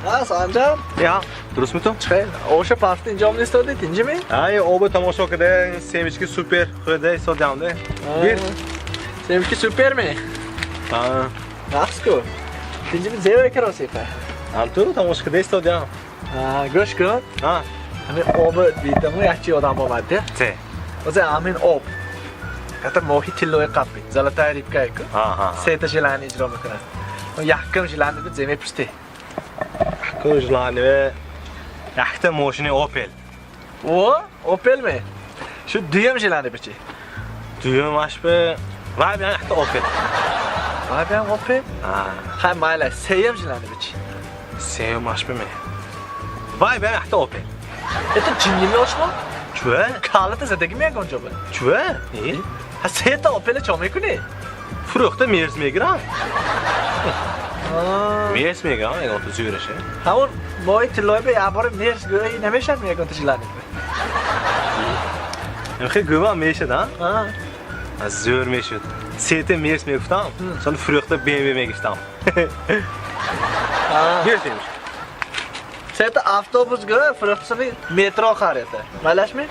Ҳа, Санҷар. Я, дурустми ту? Чӣ, оша пафти инҷом нестодӣ, тинҷими? Ай, оба тамошо када, семечки супер хӯрда истодиамда. Гир. Семечки супер ми? Ҳа. Нақс ку. Тинҷими, зева каросипа? Ҳам ту тамошо када истодиам. Гӯш кун. Ҳа. Ҳамин оби дидаму як чи ёдам омад. Те. Озе ҳамин об. Ҳатто моҳи тиллои қапи, золотая рыбка ку. Ҳа, ҳа. Сета желание иҷро мекунад. Якум желание буд, зе мепурсӣ? Ку желание якта мошини Opel. О, Opel ми? Шу дуюм желание бичи? Дуюмаш бе вай биям якта Opel. Вай биям Opel? Ҳа. Хай, майла, сеюм желание бичи? Сеюмаш бе ме? Вай биям якта Opel. Это ҷинними, ошно? Чӯ? Калата задагӣ меягон ҷо ба? Чӯ? Не? Ҳа, сета Opel чо мекунӣ? Фурӯхта мерс мегирам. Мерс мегирам, ягон ту зӯраше. Ҳамон моҳи тиллои бе як бора мерс гӯӣ намешад ми ягон ту желание? Хе, гӯвам мешад, а? А. Аз зӯр мешуд. Сета мерс мегуфтам, сон фурӯхта BMW мегирифтам. Мерс мешуд. Сета автобус гӯ, фурӯхтасани метро харета. Майлашми?